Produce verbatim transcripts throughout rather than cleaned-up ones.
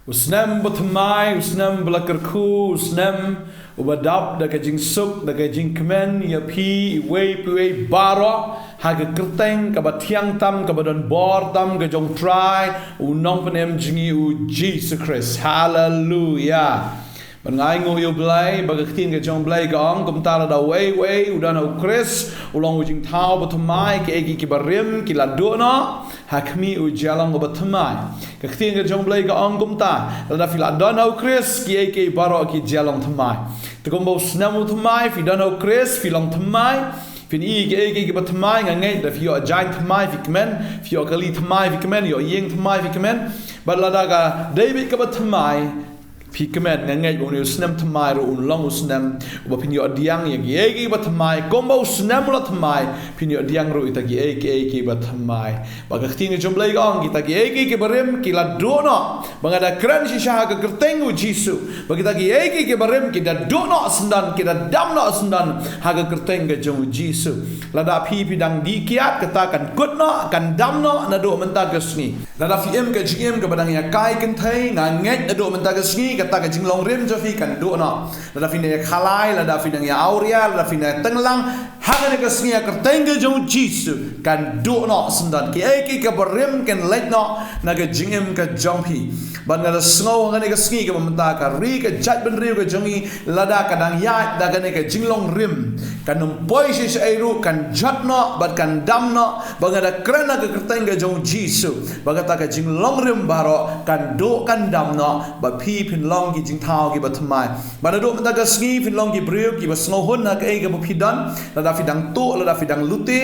U snem ba thymmai, u snem ba la kyrkhu, u snem uba dap da ka jingsuk, da ka jingkmen ïa phi iwei pa iwei baroh, ha ka kyrteng kaba thiang tam, kaba don bor tam ka jong U Trai, U Nongpynim jong ngi U Jisu Khrist. Haleluia. Ban ngai nguh ïa U Blei, ba ka ktien ka jong U Blei ka ong, kumta lada uwei uwei u don ha U Khrist, u long u jingthaw ba thymmai, kiei kiei kiba rim ki la duh noh, ha khmih u jia long uba thymmai. Ka ktien ka jong U Blei ka ong kumta, lada phi la don ha U Khrist, kiei kiei baroh ki jia long thymmai. Te kumba u snem u thymmai, phi don ha U Khrist, phi long thymmai. Phin ïohi kiei kiei kiba thymmai, nga ngeit lada phi ïoh jaiñ thymmai phi kmen, phi ïoh kali thymmai phi kmen, ïoh ïing thymmai phi kmen. Bad lada ka dei beit kaba thymmai phi kmen, nga ngeit ba une u snem thymmai ruh un long u snem uba phin ïoh pdiang ïa kiei kiei kiba thymmai, kumba u snem u la thymmai, phin ïoh pdiang ruh ïa kita kiei kiei kiba thymmai. Ba ka ktien ka jong U Blei ka ong, kita kiei kiei kiba rim ki la duh noh. Ba nga da kren shisha ha ka kyrteng U Jisu, ba kita kiei kiei kiba rim ki da duh noh syndon, ki da dam noh syndon, ha ka kyrteng ka jong U Jisu. Lada phi phi dang dih kiad, kata kan kut noh, kan dam noh naduh mynta ka sngi. Lada phi im ka jingim kaba dang ïa kai kynthei, nga ngeit naduh mynta ka sngi kata ka jinglong rim jong phi kan duh noh. Lada phi nang ïa khalai, lada phi nang ïa awria, lada phi nang ïa tenglang, ha kane ka sngi ha ka kyrteng ka jong U Jisu kan duh noh syndon. Kiei kiei kiba rim kan leit noh na ka jingim ka jong phi. Bad nga da sngew ha kane ka sngi kaba mynta ka ri ka jaitbynriew ka jong ngi, lada ka dang ïaid da kane ka jinglong rim, kan ym poi shisha ei ruh, kan jot noh bad kan dam noh. Ba nga da kren ha ka kyrteng ka jong U Jisu, ba kata ka jinglong rim baroh kan duh kan dam noh, ba phi phin long ki jingthaw kiba thymmai. Ba naduh mynta ka sngi phin long ki briew kiba sngewhun ha kaei kaba phi don. Lada phi dang tuh, lada phi dang lute,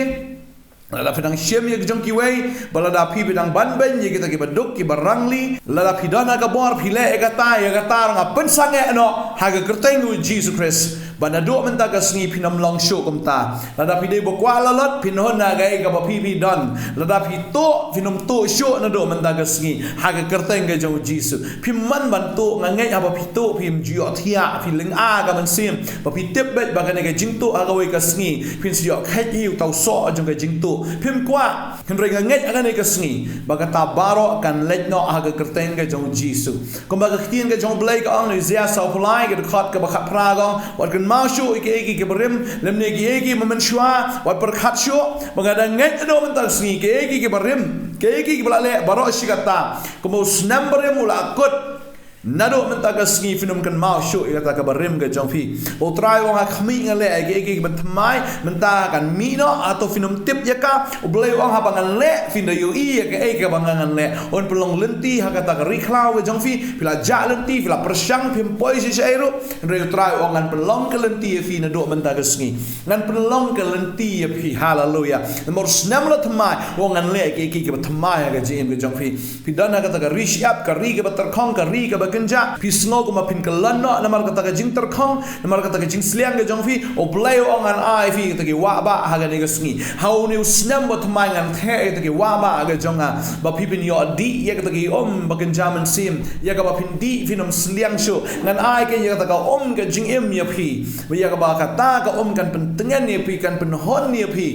lada phi dang shim ïa ka jong kiwei, ba lada phi phi dang ban beiñ ïa kita kiba duk, kiba rangli, lada phi don ha ka bor phi leh ïa kata, ïa kata ruh nga pynsangeh noh ha ka kyrteng U Jisu Khrist. Ba naduh mynta ka sngi phin ym long shuh kumta. Lada phi dei ba kwah lalot, phin hun ha kaei kaba phi phi don. Lada phi tuh, phin ym tuh shuh naduh mynta ka sngi, ha ka kyrteng ka jong U Jisu. Phim mon ban tuh, nga ngeit haba phi tuh phim ju ïohthiah, phi lynga ka mynsiem. Ba phi tip beit ba kane ka jingtuh ha kawei ka sngi phin sa ïoh kheit hi uta u soh jong ka jingtuh. Phim kwah. Hynrei nga ngeit ha kane ka sngi ba kata baroh kan leit noh ha ka kyrteng ka jong U Jisu. Kumba ka ktien ka jong U Blei ka ong, Isaïah sawphew lai, ka dkhot kaba khatphra ka ong, wat kynmaw shuh ïa kiei kiei kiba rim, lymne kiei kiei ba mynshuwa, wat pyrkhat shuh. Ba nga da ngeit naduh mynta ka sngi kiei kiei kiba rim, kiei kiei kiba la leh baroh shi katta, kumba u snem barim u la kut, naduh mynta ka sngi phin ym kynmaw shuh ïa kata kaba rim ka jong phi. Ba U Trai u ong, ha khmih nga leh ïa kiei kiei kiba thymmai, mynta kan mih noh, hato phin ym tip ïa ka? U Blei u ong, haba ngan leh phin da ïohi ïa kaei kaba nga ngan leh. Un pynlong lynti ha kata ka ri khlaw ka jong phi, phi la jah lynti, phi la pyrshang, phim poi shisha ei ruh. Hynrei U Trai u ong, ngan pynlong ka lynti ïa phi naduh mynta ka sngi. Ngan pynlong ka lynti ïa phi. Haleluia. Namar u snem u la thymmai, u ong ngan leh kiei kiei kiba thymmai ha ka jingim ka jong phi. Phi don ha kata ka ri shyiap, ka ri kaba tyrkhong, ka ri kaba kynjah. Phi sngew kumba phin kyllon noh namar kata ka jingtyrkhong, namar kata ka jingsliang ka jong phi. U Blei u ong, ngan ai phi kita ki wahbah ha kane ka sngi. Ha une u snem ba thymmai ngan theh ïa kita ki wahbah ka jong nga, ba phi phin ïoh dih ïa kita ki um ba kynja mynsiem, ïa kaba phin dih phin ym sliang shuh. Ngan ai keiñ ïa kata ka um ka jingim ïa phi, ba ïa kaba kata ka um kan pyntngen ïa phi, kan pynhun ïa phi,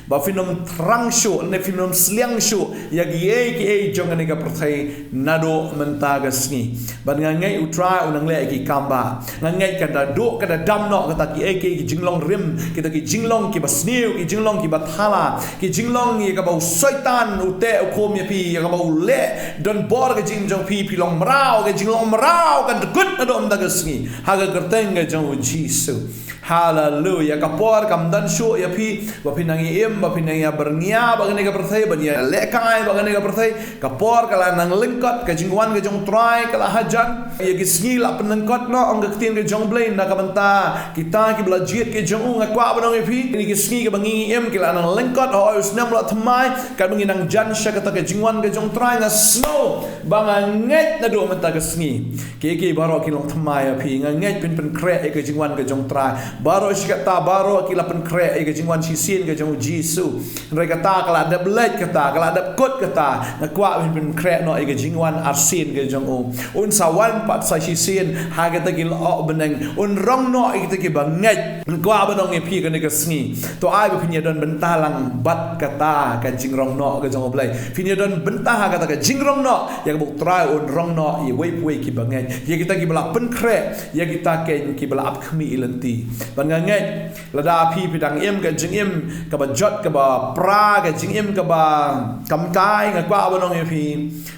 ba phin ym thrang shuh ne phin ym sliang shuh ïa kiei kiei jong kane ka pyrthei naduh mynta ka sngi. Bad nga ngeit U Trai u nang leh ïa ki kambah. Nga ngeit kan da duh, kan da dam noh kata kiei kiei ki jinglong rim, kita ki jinglong kiba sniew, ki jinglong kiba thala, ki jinglong ïa kaba u Soitan u teh u khum ïa phi, ïa kaba u leh donbor ka jingim jong phi, phi long mraw, ka jinglong mraw kan da kut naduh mynta ka sngi ha ka kyrteng ka jong U Jisu. Haleluia. Ka por kam don shuh ïa phi ba phin nang ïa im, ba phin nang ïa byrngia bad kane ka pyrthei, ban ïa lehkai bad kane ka pyrthei. Ka por ka la nang lyngkot, ka jingwan ka jong U Trai ka la hajan. Ïa ki sngi la pynlyngkot noh, ong ka ktien ka jong U Blei, na ka bynta kita kiba la jied ki jong u. Nga kwah ban ong ïa phi, ïa ki sngi kiba ngi im ki la nang lyngkot. Hooid, u snem u la thymmai, katba ngi nang jan sha kata ka jingwan ka jong U Trai, nga sngew ba nga ngeit naduh mynta ka sngi kiei kiei baroh kin long thymmai ïa phi. Nga ngeit phin pynkhreh ïa ka jingwan ka jong U Trai. Baroh shi katta baroh ki la pynkhreh ïa ka jingwan shisien ka jong u Jisu. Hynrei kata ka la dep leit kata, ka la dep kut kata. Nga kwah ba phin pynkhreh noh ïa ka jingwan arsien ka jong u. Un sa wan pat sa shisien ha kita ki lyoh bneng. Un rong noh ïa kita kiba ngeit. Nga kwah ban ong ïa phi kane ka sngi, to ai ba phin ïa don bynta lang bad kata ka jingrong noh ka jong u Blei. Phin ïa don bynta ha kata ka jingrong noh ïa kaba u Trai un rong noh ïa uwei pa uwei kiba ngeit, ïa kita kiba la pynkhreh, ïa kita keiñ kiba la ap khmih ïa lynti. Bad nga ngeit lada phi phi dang im ka jingim kaba jot, kaba pra, ka jingim kaba kamkai, nga kwah ban ong ïa phi,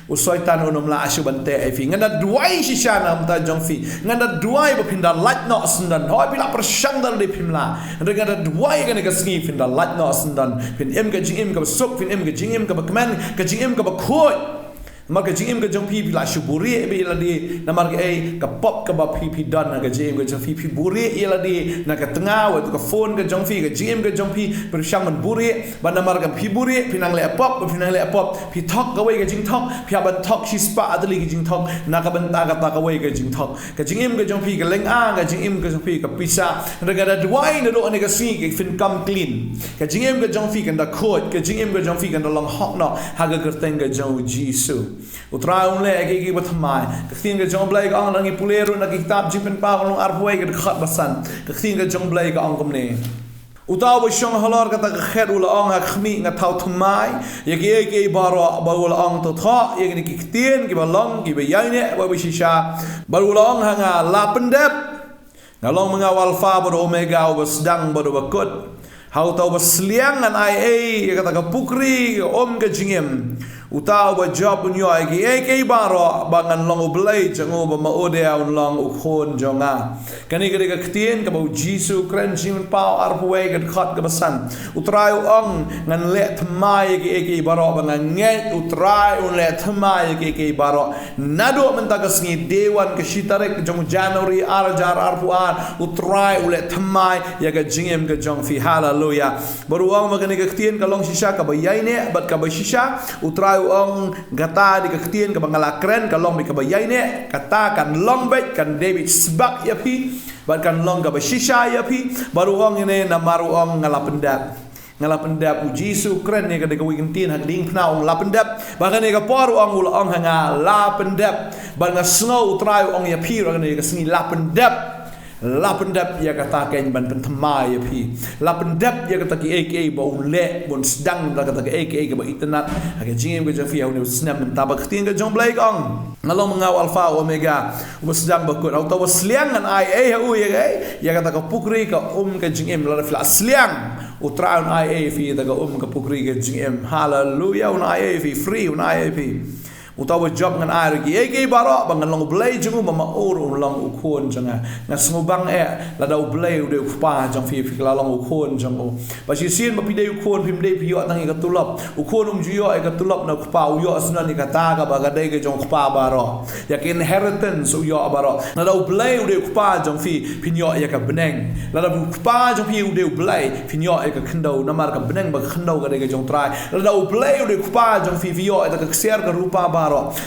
u Soitan un ym lah shuh ban teh ïa phi. Ngan da duwai shisha na ka bynta jong phi. Ngan da duwai ba phin da lait noh syndon. Hooid phi la pyrshang da lade phim lah, hynrei ngan da duwai kane ka sngi phin da lait noh syndon, phin im ka jingim kaba suk, phin im ka jingim kaba kmen, ka jingim kaba khuid. Namar ka jingim ka jong phi, phi la shu buhrieh beit ïa lade. Namar kaei? Ka pop kaba phi phi don ha ka jingim ka jong phi. Phi buhrieh ïa lade na ka tnga, wat ka phone ka jong phi, ka jingim ka jong phi, pyrshang ban buhrieh. Bad namar ka phi buhrieh, phi nang leh pop, phi nang leh pop, phi thok kawei ka jingthok, phi hap ban thok shispah tylli ka jingthok na ka bynta kata kawei ka jingthok. Ka jingim ka jong phi ka lynga, ka jingim ka jong phi ka pisa. Hynrei nga da duwai naduh kane ka sngi ka phin come clean. Ka jingim ka jong phi kan da khuid, ka jingim ka jong phi kan da long hok noh ha ka kyrteng ka jong u Jisu. U Trai un leh ïa kiei kiei ba thymmai. Ka ktien ka jong u Blei ka ong, ngi pule ruh na ka kitab Jingpynpaw ka lynnong arphew wei ka dkhot ba san. Ka ktien ka jong u Blei ka ong kumne: Uta uba shong halor kata ka khet u la ong ha khmih, nga thaw thymmai ïa kiei kiei baroh. Bad u la ong, to thoh ïa kine ki ktien kiba long kiba ïaineh bad ba shisha. Bad u la ong ha nga, la pyndep. Nga long ma nga u Alpha bad u Omega, uba sdang bad uba kut. Ha uta uba sliang ngan ai ei ïa kata ka pukri ka um ka jingim. Uta uba jop un ïoh ïa kiei kiei baroh, ba ngan long u Blei jong u, bad ma u de un long u khun jong nga. Kane ka dei ka ktien kaba u Jisu u kren, Jingpynpaw arphew wei ka dkhot kaba san. U Trai u ong, ngan leh thymmai ïa kiei kiei baroh, ba nga ngeit u Trai un leh thymmai ïa kiei kiei baroh. Naduh mynta ka sngi, day one, ka shi tarik jong u January ar hajar arphew ar, u Trai u leh thymmai ïa ka jingim ka jong phi. Haleluya. Bad u ong ba kane ka ktien ka long shisha kaba ïaineh bad kaba shisha. U Trai u ong, kata dei ka ktien kaba nga la kren, ka long beit kaba ïaineh, kata kan long beit, kan dei beit sbak ïa phi, bad kan long kaba shisha ïa phi. Bad u ong ine, namar u ong, nga la pyndep. Nga la pyndep. U Jisu u kren ïa ka dei kawei ka ktien ha ka diengphna, u ong la pyndep. Bad kane ka por u ong, u la ong ha nga, la pyndep. Bad nga sngew u Trai u ong ïa phi ruh ha kane ka sngi, la pyndep. La pyndep ïa kata keiñ ban pynthymmai ïa phi. La pyndep ïa kata kiei kiei ba u leh, ba un sdang da kata kiei kiei kaba itynnad ha ka jingim ka jong phi ha une u snem mynta. Bad ka ktien ka jong u Blei ka ong, nga long ma nga u Alpha u Omega, uba sdang ba kut. Ha uta uba sliang ngan ai ei ha u ïa ka, ïa kata ka pukri ka um ka jingim. Lada phi la sliang, u Trai un ai ei ïa phi ïa kata ka um ka pukri ka jingim. Haleluya. Un ai ei ïa phi free, un ai ei ïa phi. Uta uba jop ngan ai ruh kiei kiei baroh, ba ngan long u Blei jong u, bad ma u ruh un long u khun jong nga. Nga sngewbang eh, lada u Blei u dei u Kpa jong phi, phi la long u khun jong u. Ba shisien ba phi dei u khun, phim dei phi ïoh tang ïa ka tulop. U khun um ju ïoh ïa ka tulop na u kpa, u ïoh syndon ïa kata kaba ka dei ka jong u kpa baroh. Ïa ka inheritance u ïoh baroh. Lada u Blei u dei u Kpa jong phi, phin ïoh ïa ka bneng. Lada u Kpa jong phi u dei u Blei, phin ïoh ïa ka khyndew, namar ka bneng bad ka khyndew ka dei ka jong u Trai. Lada u Blei u dei u Kpa jong phi, phi ïoh ïa ka ksiar ka rupa baroh.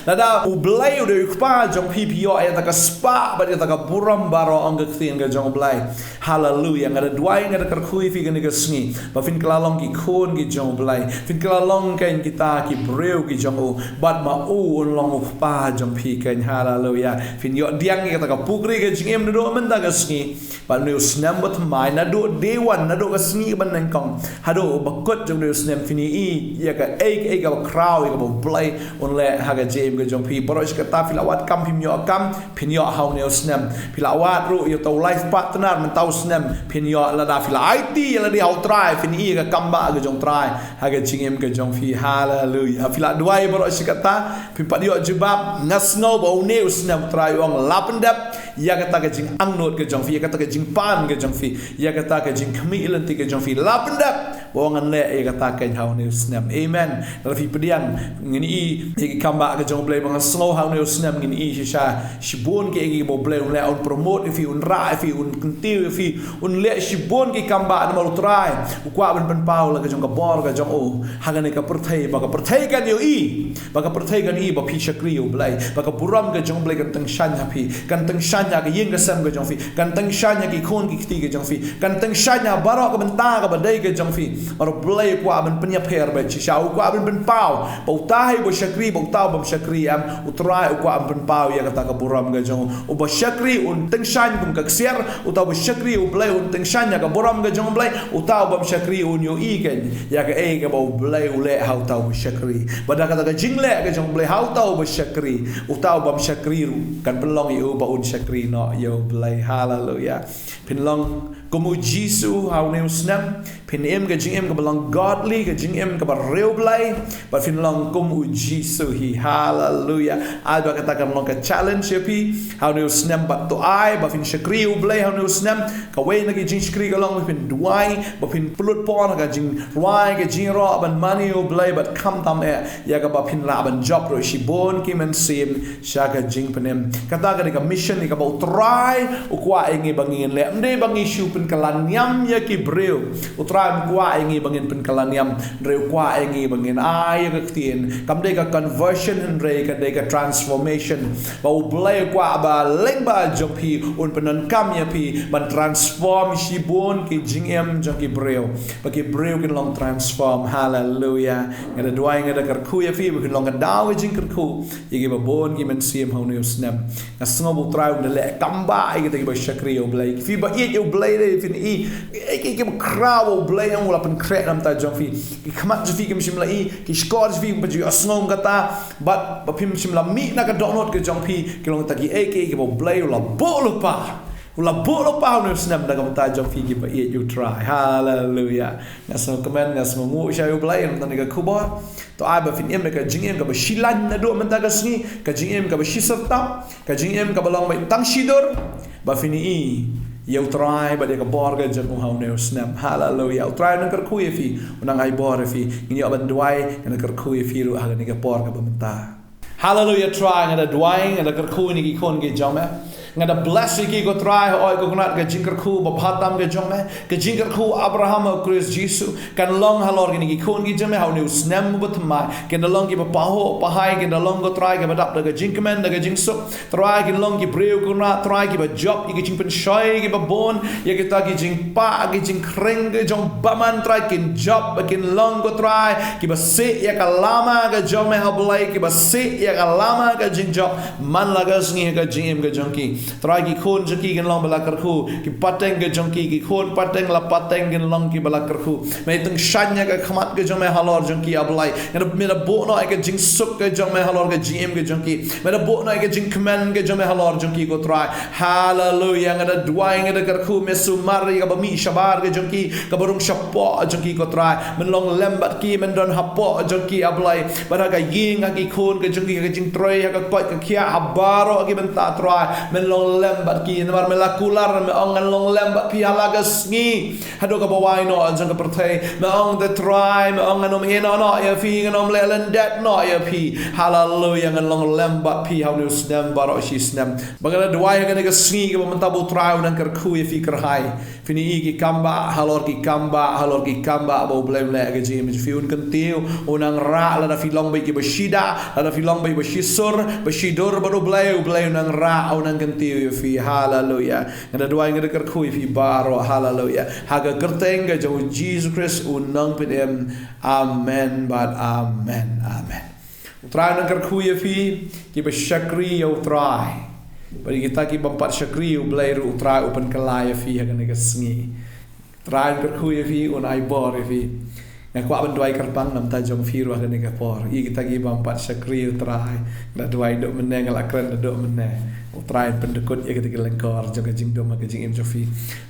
Lada u Blei u dei u Kpa jong phi, phi ïoh ïa ka spah bad ïa ka burom baroh, ong ka ktien ka jong u Blei. Haleluya. Nga da duwai, nga da kyrkhu ïa phi kane ka sngi, ba phin kylla long ki khun ki jong u Blei. Phin kylla long keiñ kita ki briew ki jong u, bad ma u un long u Kpa jong phi keiñ. Haleluya. Phin ïoh pdiang ïa kata ka pukri ka jingim naduh mynta ka sngi. Bad une u snem ba thymmai, naduh day one, naduh ka sngi ba nyngkong haduh ba kut jong une u snem, phin ïohi ïa kaei kaei kaba khraw, ïa kaba u Blei un leh ha ka jingim ka jong phi. Baroh shi katta phi la wad kam phim ïoh kam, phin ïoh ha une u snem. Phi la wad ruh ïa uta u life partner mynta u snem, phin ïoh. Lada phi la aiti ïa lade ha u Trai, phin ïohi ïa ka kam ba ka jong u Trai ha ka jingim ka jong phi. Haleluya. Phi la duwai baroh shi katta, phim pat ïoh jubab. Nga sngew ba une u snem u Trai u ong la pyndep ïa kata ka jingangnud ka jong phi, ïa kata ka jingpan ka jong phi, ïa kata ka jingkhmih lynti ka jong phi. La pyndep. Ba ngan leh ïa kata keiñ ha une u snem. Amen. Lada phi pdiang, ngin i ïa ki kambah ka jong U Blei, ba ngan sngew ha une u snem ngin i shisha shibun kiei kiei ba U Blei un leh, un promote ïa phi, un rah ïa phi, un kyntiew ïa phi, un leh shibun ki kambah, namar U Trai u kwah ban pynpaw la ka jong ka bor ka jong u ha kane ka pyrthei, ba ka pyrthei kan ïohi, ba ka pyrthei kan i ba phi shakri U Blei, ba ka burom ka jong U Blei kan tyngshaiñ ha phi, kan tyngshaiñ ha ka ïing ka sem ka jong phi, kan tyngshaiñ ha ki khun ki kti ka jong phi, kan tyngshaiñ ha baroh ka bynta kaba dei ka jong phi. Namar U Blei u kwah ban pynïapher beit shisha, u kwah ban pynpaw ba uta hi uba shakri, ba uta u bym shakri, em, U Trai u kwah ban pynpaw ïa kata ka burom ka jong u. Uba shakri un tyngshaiñ kum ka ksiar, uta uba shakri U Blei un tyngshaiñ ïa ka burom ka jong U Blei, uta u bym shakri un ïohi keiñ ïa kaei kaba U Blei u leh ha uta uba shakri. Bad da kata ka jingleh ka jong U Blei ha uta uba shakri, uta u bym shakri ruh kan pynlong ïa u ba un shakri noh ïa U Blei. Haleluya. Phin long kum U Jisu ha une u snem, phin im ka jingim kaba long godly, ka jingim kaba riewblei, bad phin long kum U Jisu hi. Haleluya. Ai ba kata kan long ka challenge ïa phi ha une u snem, bad to ai ba phin shakri U Blei ha une u snem. Kawei na ki jingshakri ka long ba phin duwai, ba phin pynlut por ha ka jingrwai, ka jingïaroh ban mane ïa U Blei, bad khamtam eh ïa kaba phin lah ban jop ruh shibun ki mynsiem sha ka jingpynim. Kata ka dei ka mission ïa kaba U Trai u kwah ïa ngi ba ngin leh. Ym dei ba ngi shu pynkylla niam ïa ki briew. U Trai um kwah ïa ngi ba ngin pynkylla niam, hynrei u kwah ïa ngi ba ngin ai ïa ka ktien. Kam dei ka conversion, hynrei ka dei ka transformation. Ba U Blei u kwah ba lyngba jong phi un pyndonkam ïa phi ban transform shibun ki jingim jong ki briew, ba ki briew kin long transform. Haleluya. Nga da duwai, nga da kyrkhu ïa phi ba phin long ka daw ka jingkyrkhu ïa kiba bun ki mynsiem ha une u snem. Nga sngew ba U Trai un da leh kambah ïa kita kiba shakri ïa U Blei. Phi ba ïeit ïa U Blei, dei phin i, ïa ki, kiba khraw ïa U Blei, ong u la pynkhreh na bynta jong phi. Ki khmat jong phi kim shym la i, ki shkor jong phi kim pat ju ïohsngew ïa kata. Bad ba phim shym la mih na ka dohnud ka jong phi, ki long kita kiei kiei kiba U Blei u la buh lypa, u la buh lypa ha une u snem na ka bynta jong phi kiba ïeit ïa U Trai. Haleluya. Nga sngewkmen, nga sngewnguh sha U Blei na bynta kane ka khubor. To ai ba phin im ïa ka jingim kaba shilaiñ naduh mynta ka sngi, ka jingim kaba shisyrtap, ka jingim kaba long beit tang shidur, ba phin i ïa U Trai bad ïa ka bor ka jong u ha une u snem. Haleluya. U Trai un kyrkhu ïa phi, un ai bor ïa phi. Ngin ïoh ban duwai, ngan kyrkhu ïa phi ruh ha kane ka por kaba mynta. Haleluya. Trai, nga da duwai, nga da kyrkhu ïa ki khun ki jong me. Nga da bless ïa ki, ko Trai, ha oi ko Kynrad, ka jingkyrkhu ba bha tam ka jong me, ka jingkyrkhu Abraham ha U Khrist Jisu, kan long halor kine ki khun ki jong me ha une u snem uba thymmai. Kin da long kiba pahuh pahai, kin da long, ko Trai, kiba dap da ka jingkmen, da ka jingsuk. Trai, kin long ki briew, ko Kynrad, Trai, kiba jop ïa ki jingpynshoi kiba bun, ïa kita ki jingpah, ki jingkhring ki jong bymman, Trai, kin jop, kin long, ko Trai, kiba sih ïa ka lama ka jong me ha Blei, kiba sih ïa ka lama ka jingjop man la ka sngi ha ka jingim ka jong ki. Trai, ki khun jong ki kin long ba la kyrkhu, ki pateng ka jong ki, ki khun pateng la pateng kin long kiba la kyrkhu. Me tyngshaiñ ïa ka khmat ka jong me halor jong ki, A Blei. Nga da, me da buh noh ïa ka jingsuk ka jong me halor ka jingim ka jong ki. Me da buh noh ïa ka jingkmen ka jong me halor jong ki, ko Trai. Haleluya. Nga da duwai, nga da kyrkhu, me sumar ïa kaba mih shabar ka jong ki, kaba rung shapoh jong ki, ko Trai. Men long lem bad ki, men don hapoh jong ki, A Blei. Bad ha ka ïing, ha ki khun ka jong ki, ha ka jingtrei, ha ka koit ka khiah, ha baroh ki bynta, Trai. Men long lem bad ki, namar me la kular, me ong ngan long lem bad phi ha la ka sngi haduh kaba wai noh jong ka pyrthei. Me ong, te Trai, me ong ngan ym ïehnoh noh ïa phi, ngan ym leh lyndet noh ïa phi. Haleluya, ngan long lem bad phi ha une u snem baroh shi snem. Ba nga da duwai ha kane ka sngi kaba mynta ba U Trai un nang kyrkhu ïa phi kyrhai. Phin i ki kambah halor ki kambah halor ki kambah ba U Blei un leh ha ka jingim jong phi, un kyntiew, un nang rah, lada phi long beit kiba shidah, lada phi long beit ba shisur, ba shidur bad U Blei, U Blei un nang rah, un nang kyntiew ïa phi. Haleluya. Nga da duwai, nga da kyrkhu ïa phi baroh. Haleluya. Ha ka kyrteng ka jong U Jisu Khrist U Nongpynim. Amen bad amen. Amen. U Trai un nang kyrkhu ïa phi kiba shakri ïa U Trai. Bad ïa kita ki bym pat shakri ïa U Blei ruh, U Trai u pynkylla ïa phi ha kane ka sngi. Trai un kyrkhu ïa phi, un ai bor ïa phi. Nga kwah ban duwai kyrpang na bynta jong phi ruh ha kane ka por. Ïa kita ki bym pat shakri ïa U Trai, nga la duwai duh mynne, nga la kren duh mynne. Trai pyndykut ïa kata ka lyngkor jong ka jingdum ha ka jingim jong phi.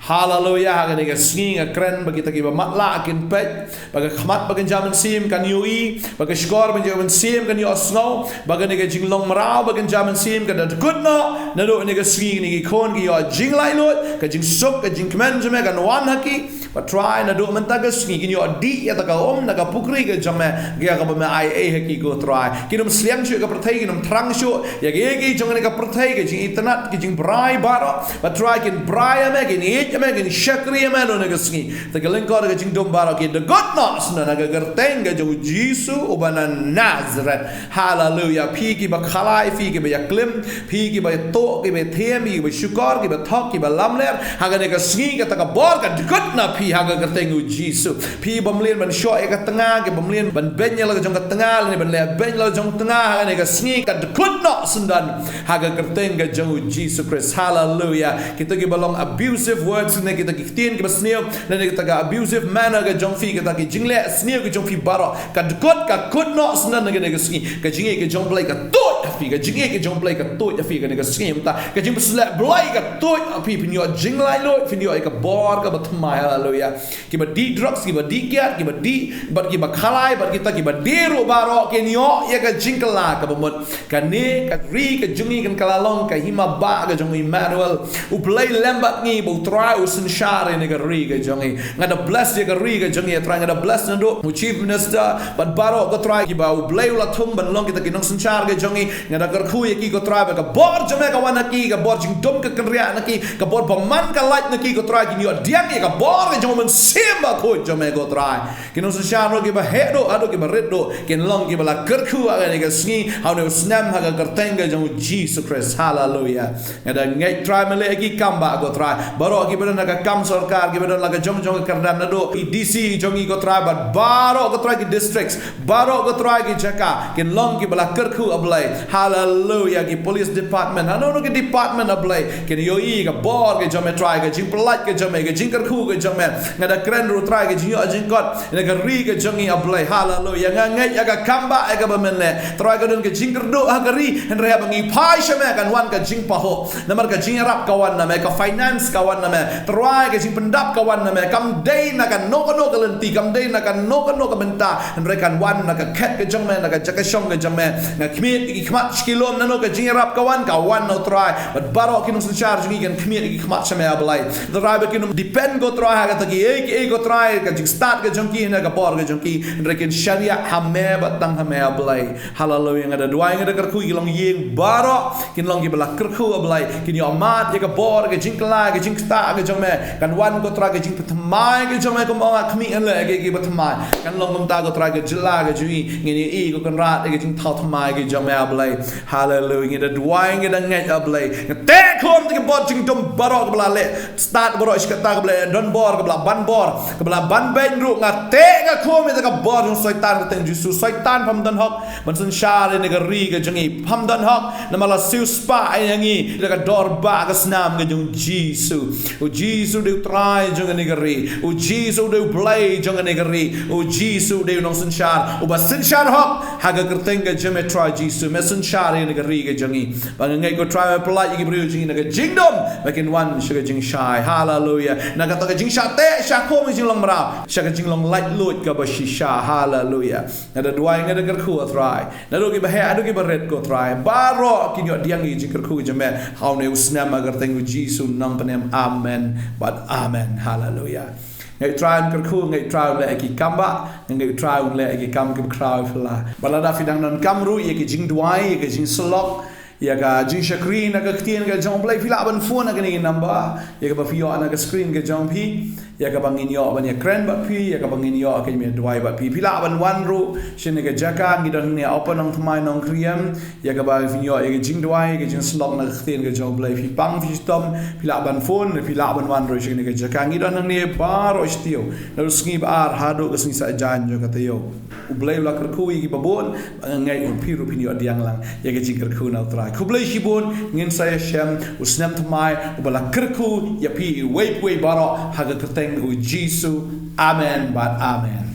Haleluya, ha kane ka sngi nga kren ba kita kiba matlah kin peit, ba ka khmat ba kynja mynsiem kan ïohi, ba ka shkor ba kynja mynsiem kan ïohsngew, ba kane ka jinglong mraw ba kynja mynsiem kan da dkut noh. Naduh kane ka sngi kine ki khun ki ïoh jinglaitluid, ka jingsuk, ka jingkmen jong me kan wan ha ki. Bad Trai, naduh mynta ka sngi kin ïoh dih ïa kata ka um na ka pukri ka jong me, ïa kaba me ai ei ha ki, ko Trai. Kin ym sliang shuh ïa ka pyrthei, kin ym thrang shuh ïa kiei kiei jong kane ka pyrthei, ka jingitynnad, ka jingbrai baroh. Bad Trai, kin brai ïa me, kin ïeit ïa me, kin shakri ïa me naduh kane ka sngi. Te ka lyngkor ka jingdum baroh ki dkut noh syndon ha ka kyrteng ka jong u Jisu uba na Nazareth. Haleluya. Phi kiba khalai, phi kiba ïaklim, phi kiba tuh, kiba them, kiba shukor, kiba thok, kiba lamler, ha kane ka sngi kata ka bor ka dkut na phi ha ka kyrteng u Jisu. Phi bym lin ban shoh ïa ka tnga, kiba bym lin ban beiñ ïa la ka jong ka tnga, lane ban leh beiñ la ka jong tnga, ha kane ka sngi ka dkut noh syndon ha ka kyrteng ka jong u Jisu Khrist. Haleluya. Kita kiba long abusive words, ne kita ki ktien kiba sniew, lane kita ka abusive manner ka jong phi, kita ki jingleh sniew ka jong phi baroh ka dkut, ka kut noh syndon ha kane ka sngi. Ka jingïeit ka jong Blei ka tuid ha phi, ka jingïeit ka jong Blei ka tuid ha phi ha kane ka sngi mynta. Ka jingpynshlur Blei ka tuid ha phi, phin ïoh jinglaitluid, phin ïoh ïa ka bor kaba thymmai. Haleluya. Kiba dih drugs, kiba dih kiad, kiba dih, bad kiba khalai, bad kita kiba dih ruh baroh kin ïoh ïa ka jingkylla kaba mut. Kane ka ri ka jong ngi kan kylla long ka hima bah ka jong u Immanuel. U Blei lem bad ngi, ba u Trai u synshar ïa kane ka ri ka jong ngi. Nga da bless ïa ka ri ka jong ngi, Trai, nga da bless naduh u Chief Minister bad baroh, ko Trai, kiba u Blei u la thung ban long kita ki nongsynshar ka jong ngi. Nga da kyrkhu ïa ki, ko Trai, ba ka bor jong me ka wan na ki, ka bor jingdum ka kynriah na ki, ka bor bymman ka lait na ki, ko Trai, kin ïoh pdiang ïa ka bor ka jong u Mynsiem Bakhuid jong me, ko Trai. Ki nongsynshar ruh kiba heh duh haduh kiba rit duh kin long kiba la kyrkhu ha kane ka sngi, ha une u snem, ha ka kyrteng ka jong u Jisu Khrist. Haleluya. Nga da ngeit, Trai, me leh ïa ki kam bah, ko Trai. Baroh kiba don ha ka kam sorkar, kiba don la ka jong jong ka kyrdan, naduh i D C jong ngi, ko Trai, bad baroh, ko Trai, ki districts, baroh, ko Trai, ki jaka kin long kiba la kyrkhu, A Blei. Haleluya. Ki police department, hano hano ki department, A Blei, kin ïohi ka bor ka jong me, Trai, ka jingpyllait ka jong me, ka jingkyrkhu ka jong me. Nga da kren ruh, Trai, ka jingïoh jingkot na ka ri ka jong ngi, A Blei. Haleluya. Nga ngeit ïa ka kam bah ïa kaba men leh. Trai, ka don ka jingkyrduh ha ka ri, hynrei haba ngi phai sha me kan wan ka jingpahuh. Namar ka jingïarap ka wan na me, ka finance ka wan na me. Trai, ka jingpyndap ka wan na me. Kam dei na kano kano ka lynti, kam dei na kano kano ka bynta, hynrei kan wan na ka khet ka jong me, na ka jaka shong ka jong me. Nga khmied ïa ki khmat sha ki lum, nano ka jingïarap ka wan, ka wan na u Trai. Bad baroh ki nongsynshar jong ngi kin khmied ïa ki khmat sha me, A Blei. Trai, ba kin ym depend, ko Trai, ha kata kiei kiei, ko Trai, ka jingstad ka jong ki, na ka bor ka jong ki, hynrei kin shaniah ha me bad tang ha me, A Blei. Haleluya. Nga da duwai, nga da kyrkhu ïa ki longïing baroh, kin long kiba la kyrkhu, A Blei, kin ïoh mad ïa ka bor, ka jingkylla, ka jingktah ka jong me. Kan wan, ko Trai, ka jingpynthymmai ka jong me, kumba nga khmih, ngan leh ïa kiba thymmai. Kan long kumta, ko Trai, ka jylla ka jong ngi, ngin ïohi, ko Kynrad, ïa ka jingthaw thymmai ka jong me, A Blei. Haleluya. Nga da duwai, nga da ngeit, A Blei. Nga teh khum ïa ki bor jingdum baroh kiba la leh stad baroh shi katta, kiba la don bor, kiba la ban bor, kiba la ban beiñ ruh, nga teh nga khum ïa ka bor jong Soitan ha ka kyrteng Jisu. Soitan, pham don hok ban synshar ïa kane ka ri ka jong ngi. Pham don hok, namar la siewspah ïa ngi da ka dor bah ka snam ka jong Jisu. U Jisu u dei u Trai jong kane ka ri. U Jisu u dei u Blei jong kane ka ri. U Jisu u dei u nongsynshar uba synshar hok. Ha ka kyrteng ka jong me, Trai Jisu, me synshar ïa kane ka ri ka jong ngi. Ba nga ngeit, ko Trai, me pyllait ïa ki briew jong ngi na ka jingdum, ba kin wan sha ka jingshai. Haleluya. Na kata ka jingshah teh shah khum, ka jinglong mraw, sha ka jinglong laitluid kaba shisha. Haleluya. Nga da duwai, nga da kyrkhu, ko Trai. Naduh kiba heh haduh kiba rit, ko Trai, baroh kin ïoh pdiang ïa ka jingkyrkhu ka jong me. Ha une u snem, ha ka kyrteng u Jisu u nongpynim. Amen bad amen. Haleluya. Ngeit, Trai, un kyrkhu, ngeit, Trai, un leh ïa ki kam bah, ngeit, Trai, un leh ïa ki kam kiba khraw phylla. Bad lada phi dang donkam ruh ïa ka jingduwai, ïa ka jingsyllok, ïa ka jingshakri na ka ktien ka jong U Blei, phi lah ban phone ha kane ka number ïa kaba phi ïoh na ka screen ka jong phi, ïa kaba ngin ïoh ban ïakren bad phi, ïa kaba ngin ïoh ban ïaduwai bad phi. Phi lah ban wan ruh sha kane ka jaka, ngi don hangne ha Upper Nongthymmai, Nongkriem, ïa kaba phin ïoh ïa ka jingduwai, ïa ka jingsyllok na ka ktien ka jong U Blei. Phi pang, phi shitom, phi lah ban phone, phi lah ban wan ruh sha kane ka jaka. Ngi don hangne baroh shi taïew, naduh sngi ba ar haduh ka sngi Saitjaiñ jong ka taïew. U Blei u la kyrkhu ïa kiba bun, ba nga ngeit ruh phi ruh phin ïoh pdiang lang ïa ka jingkyrkhu na U Trai. Khublei shibun, ngin sa ïashem u snem thymmai uba la kyrkhu ïa phi iwei pa iwei baroh, ha ka kyrteng u Jisu. Amen bad amen.